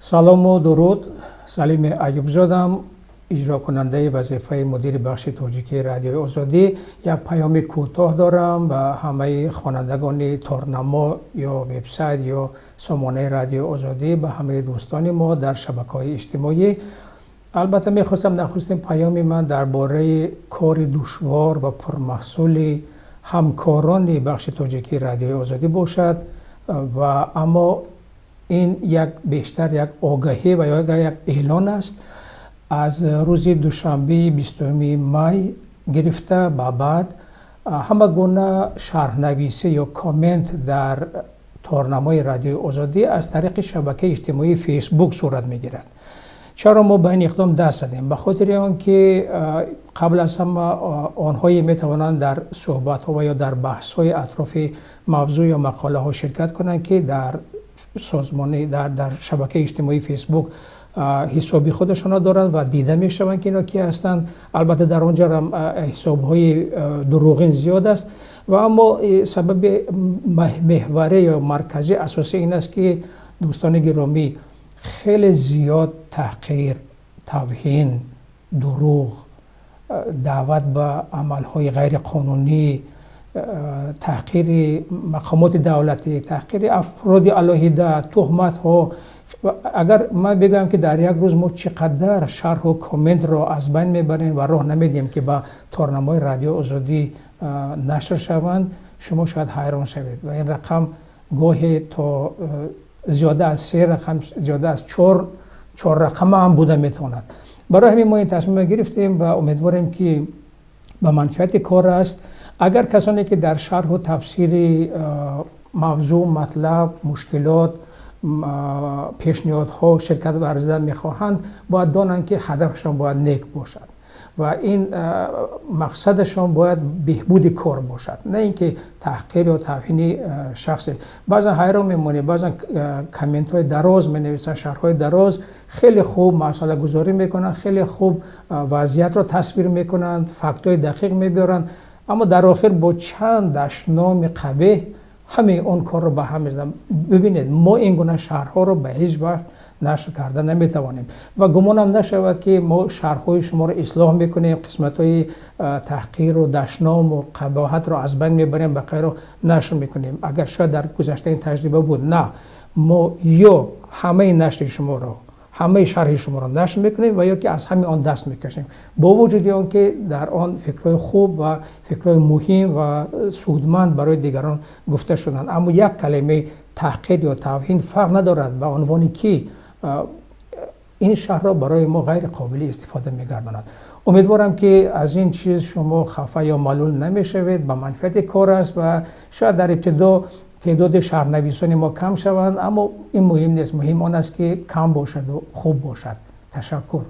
Салому дуруд. Салими Аюбзодам, иҷрокунандаи вазифаи мудири бахши тоҷикии Радиои Озодӣ. Як паёми кӯтоҳ дорам ба ҳамаи хонандагони торнамо ё вебсайт ё сомонаи Радиои Озодӣ, ба ҳамаи дӯстони мо дар шабакаҳои иҷтимоӣ. Албатта, мехостам нахустин паёми ман дар бораи кори душвор ва пурмаҳсули ҳамкорони бахши тоҷикии Радиои Озодӣ бошад ва аммо ин як бештар як огаҳӣ ва ё як эълон аст. Аз рӯзи душанбеи 20-уми май гирифта ба баъд ҳама гуна шарҳнависӣ ё коммент дар торнамои Радиои Озодӣ аз тариқи шабакаи иҷтимоии Фейсбук сурат мегирад. Чаро мо ба ин иқдом даст задем? Ба хотири он ки қабл аз ҳама онҳое метавонанд дар суҳбатҳо ва ё дар баҳсҳои атрофи мавзӯъ ё мақолаҳо ширкат кунанд, ки дар созмони дар шабакаи иҷтимоии Фейсбук ҳисоби худашонро доранд ва дида мешаванд, ки ино ки ҳастанд. Албатта, дар он ҷо ҳисобҳои дурӯғин зиёд аст. Ва аммо сабаби меҳварӣ ё марказӣ, асосӣ ин аст, ки, дӯстони гиромӣ, хеле зиёд таҳқир, тавҳин, дурӯғ, даъват ба амалҳои ғайриқонунӣ, таҳқири мақомоти давлатӣ, таҳқири афроди алоҳида, туҳматҳо. Агар ман бигӯям, ки дар як рӯз мо чӣ қадар шарҳу комментро аз байн мебарем ва роҳ намедиҳем, ки ба торнамои Радиои Озодӣ нашр шаванд, шумо шояд ҳайрон шавед. Ва ин рақам гоҳе то зиёда аз се рақам, зиёда аз чор рақама ҳам буда метавонад. Барои ҳамин мо ин тасмимро гирифтем ва умедворем, ки ба манфиати кор аст. Агар касоне ки дар шарҳу тафсири мавзӯъ, матлаб, мушкилот, пешниҳодҳо ширкат варзидан мехоҳанд, бояд донанд, ки ҳадафшон бояд нек бошад ва ин мақсадашон бояд беҳбуди кор бошад, на ин ки таҳқир ё тавҳини шахсе. Баъзан ҳайрон мемонем, баъзан комментҳои дароз менависанд, шарҳҳои дароз, хеле хуб масъалагузорӣ мекунанд, хеле хуб вазъиятро тасвир мекунанд, фактҳои дақиқ мебиёранд, аммо дар охир бо чанд дашноми қабеҳ ҳамаи он корро ба ҳам мезананд. Бибинед, мо ин гуна шарҳҳоро ба ҳеҷ вақт нашр карда наметавонем ва гумонам нашавад, ки мо шарҳҳои шуморо ислоҳ мекунем, қисматҳои таҳқиру дашному қабоҳатро аз байн мебарем, бақайро нашр мекунем. Агар шояд дар гузашта ин таҷриба буд. На, мо ё ҳамаи нашри шуморо, ҳамаи шарҳи шуморо нашр мекунем ва ё ки аз ҳамаи он даст мекашем, бо вуҷуди он ки дар он фикрҳои хуб ва фикрҳои муҳим ва судманд барои дигарон гуфта шуданд. Аммо як калимаи таҳқир ё тавҳин, фарқ надорад ба унвони ки, ин шарҳро барои мо ғайриқобили истифода мегардонад. Умедворам, ки аз ин чиз шумо хафа ё малул намешавед. Ба манфиати кор аст ва шояд дар ибтидо теъдоди шарҳнависони мо кам шаванд, аммо ин муҳим нест. Муҳим он аст, ки кам бошаду хуб бошад. Ташаккур.